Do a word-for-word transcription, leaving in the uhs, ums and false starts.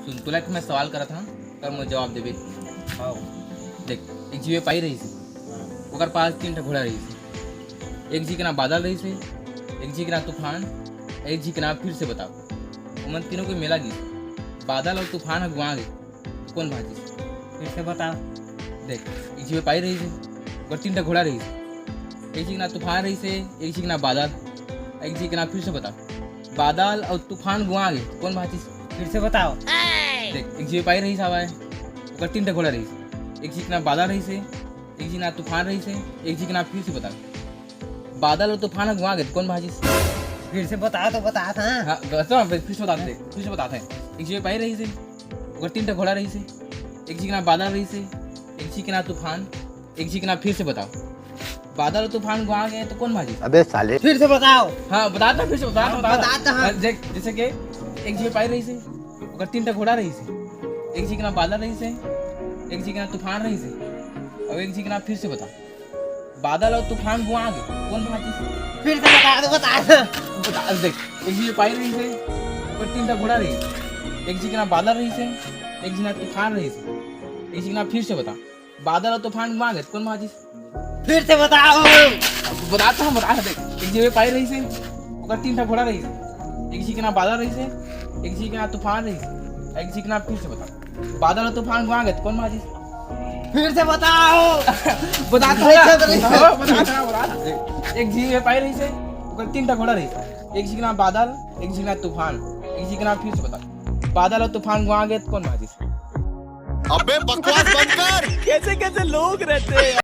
सुन, तोला एक मैं सवाल करत हंव, कर मोर जवाब देबे। हाव। देख, एक झी बेपारी रहिस हे, ओकर पास तीन ठा घोड़ा रहिस हे। एक झी के नाम बादल रहिस हे, एक झी के नाम तूफान, एक झी के नाम फिर से बताओ। ओमन तीनों के मेला गिस। बादल अउ तूफान ह गुंआ गे, कोन भांचिस? फिर से बताओ। देख, एक झी बेपारी रहिस हे, ओकर तीन ठा घोड़ा रहिस हे। एक झी के नाम तूफान रहिस हे, एक झी के नाम बादल, एक झी के नाम फिर से बताओ। बादल अउ तूफान गुंआ गे, कोन भांचिस? फिर से बताओ। देख, एक झी बेपारी रहिस हवय, ओकर तीन ठा घोड़ा रहिस हे। एक झी के नाम बादल रहिस हे, एक झी के नाम तूफान रहिस हे, एक झी के नाम फिर से बताओ। बादल अउ तूफान ह गुंआ गे, कोन भांचिस? फिर से बता तो, बता था। हाँ, बस तो फिर से बताते, फिर से बताते हैं। एक झी बेपारी रहिस हे, ओकर तीन ठा घोड़ा रहिस हे, एक झी के नाम बादल रहिस हे, एक झी के नाम तूफान, एक झी के नाम फिर से बताओ। बादल अउ तूफान गुंआ गे त कोन भांचिस? अबे साले। फिर से बताओ। हाँ, बता तो, फिर से बता तो, हाँ, बता तो। बता तो, हाँ। हाँ, देख, जैसे कि एक झी बेपारी रहिस हे, ओकर तीन ठा घोड़ा रहिस हे, एक झी के नाम बादल रहिस हे, एक झी के नाम तूफान रहिस हे, अउ एक झी के नाम फिर से बता। बादल अउ तूफान गुंआ गे, कोन भांचिस? फिर से बता दो, बता दो। बता, देख, एक झी बेपारी रहिस हे, ओकर तीन ठा घोड़ा रहिस हे, एक झी के नाम बादल रहिस हे, एक झी के नाम तूफान रहिस हे, एक झी के नाम फिर से बता। बादल अउ तूफान गुंआ गे, कोन भांचिस? फिर से बताओ। बता तो, हम बता देख, एक झी बेपारी रहिस हे, ओकर तीन ठा घोड़ा रहिस हे, एक झी के नाम बादल रहिस हे, एक झी के नाम तूफान रहिस हे, एक झी के नाम फिर से बता। बादल अउ तूफान गुंआ गे, कोन भांचिस? फिर से बताओ। बता तो फिर से ना। बताओ। हाँ, बता तो ना, बता ना। एक झी बेपारी रहिस हे, ओकर तीन ठा घोड़ा रहिस हे, एक झी के नाम बादल, एक झी के नाम तूफान, एक झी के नाम फिर से बता। बादल अउ तूफान गुंआ गे, कोन भांचिस? अबे बकवास बंद कर। कैसे कैसे लोग रहते हैं।